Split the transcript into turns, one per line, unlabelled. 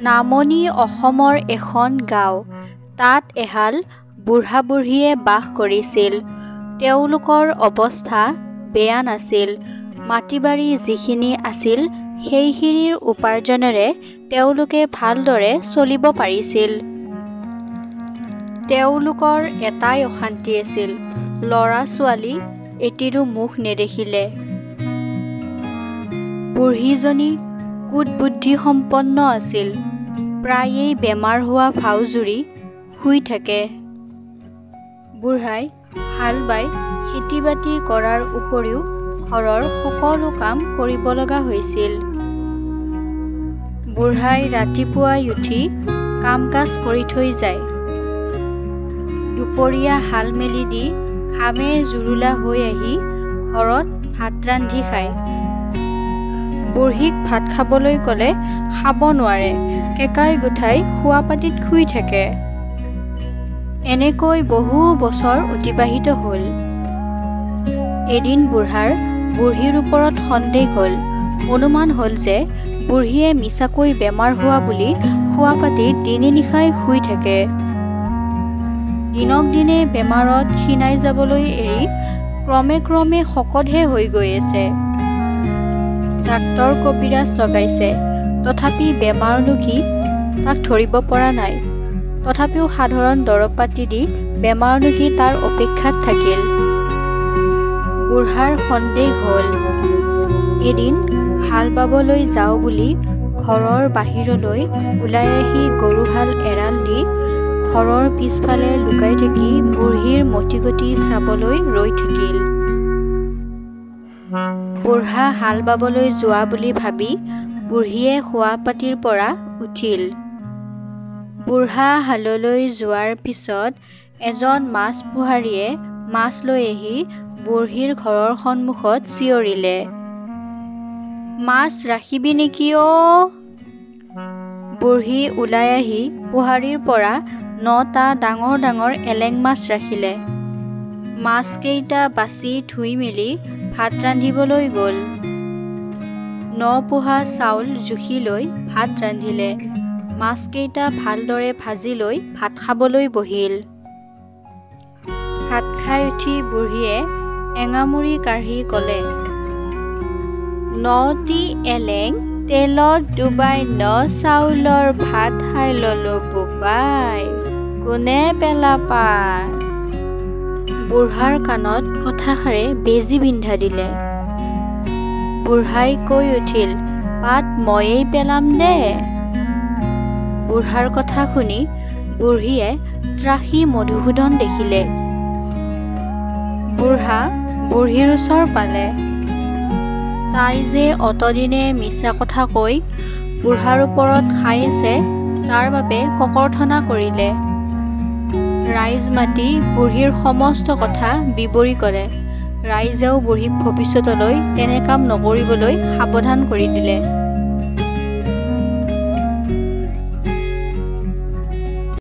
নামনি অসমৰ এখন গাঁও। তাত এহাল বুঢ়া-বুঢ়ীয়ে বাস কৰিছিল। তেওঁলোকৰ অৱস্থা বেয়া নাছিল। মাটি-বাৰী যিখিনি আছিল সেইখিনিৰ উপাৰ্জনেৰে তেওঁলোকে ভালদৰে চলিব পাৰিছিল। তেওঁলোকৰ এটাই অশান্তি আছিল, ল'ৰা-ছোৱালী এটিৰো মুখ নেদেখিলে। বুঢ়ীজনী কূটবুদ্ধিসম্পন্ন আছিল। প্ৰায়েই বেমাৰ হোৱা ভাও জুৰি শুই থাকে। বুঢ়াই হাল বাই খেতি-বাতি কৰাৰ উপৰিও ঘৰৰ সকলো কাম কৰিব লগা হৈছিল। বুঢ়াই ৰাতিপুৱাই উঠি কাম-কাজ কৰি থৈ যায়। দুপৰীয়া হাল মেলি দি ঘামে জুৰুলা হৈ আহি ঘৰত ভাত ৰান্ধি খায়। বুঢ়ীক ভাত খাবলৈ ক'লে খাব নোৱাৰে, কেঁকাই গোঁঠাই শোৱাপাটীত শুই থাকে। এনেকৈ বহু বছৰ অতিবাহিত হ'ল। এদিন বুঢ়াৰ বুঢ়ীৰ ওপৰত সন্দেহ হ'ল। অনুমান হ'ল যে বুঢ়ীয়ে মিছাকৈ বেমাৰ হোৱা বুলি শোৱাপাটীত দিনে নিশাই শুই থাকে। দিনক দিনে বেমাৰত ক্ষীণাই যাবলৈ এৰি ক্ৰমে ক্ৰমে শকতহে হৈ গৈ আছে। ডাক্তৰ কবিৰাজ লগাইছে, তথাপি বেমাৰনো কি তাক ধৰিব পৰা নাই। তথাপিও সাধাৰণ দৰৱ পাতি দি বেমাৰনো কি তাৰ অপেক্ষাত থাকিল। বুঢ়াৰ সন্দেহ হ'ল। এদিন হাল বাবলৈ যাওঁ বুলি ঘৰৰ বাহিৰলৈ ওলাই আহি গৰুহাল এৰাল দি ঘৰৰ পিছফালে লুকাই থাকি বুঢ়ীৰ মতিগতি চাবলৈ ৰৈ থাকিল। বুঢ়া হাল বাবলৈ যোৱা বুলি ভাবি বুঢ়ীয়ে শোৱাপাটীৰ পৰা উঠিল। বুঢ়া হাললৈ যোৱাৰ পিছত এজন মাছ পোহাৰীয়ে মাছ লৈ আহি বুঢ়ীৰ ঘৰৰ সন্মুখত চিঞৰিলে, মাছ ৰাখিবি নেকি অ'? বুঢ়ী ওলাই আহি পোহাৰীৰ পৰা ৯টা ডাঙৰ ডাঙৰ এলেং মাছ ৰাখিলে। মাছকেইটা বাছি ধুই মেলি ভাত ৰান্ধিবলৈ গ'ল। ৯ পোহা চাউল জুখি লৈ ভাত ৰান্ধিলে। মাছকেইটা ভালদৰে ভাজি লৈ ভাত খাবলৈ বহিল। ভাত খাই উঠি বুঢ়ীয়ে এঙামুৰি কাঢ়ি ক'লে, ৯টি এলেং তেলত ডুবাই ন চাউলৰ ভাত খাই ল'লো বোপাই, কোনে পেলা পাত? বুঢ়াৰ কাণত কথাষাৰে বেজী বিন্ধা দিলে। বুঢ়াই কৈ উঠিল, পাত ময়েই পেলাম দে। বুঢ়াৰ কথা শুনি বুঢ়ীয়ে ত্ৰাসী মধুসূদন দেখিলে। বুঢ়া বুঢ়ীৰ ওচৰ পালে। তাই যে অতদিনে মিছা কথা কৈ বুঢ়াৰ ওপৰত খাই আছে তাৰ বাবে ককৰ্থনা কৰিলে। ৰাইজ মাতি বুঢ়ীৰ সমস্ত কথা বিৱৰি ক'লে। ৰাইজেও বুঢ়ীক ভৱিষ্যতলৈ তেনে কাম নকৰিবলৈ সাৱধান কৰি দিলে।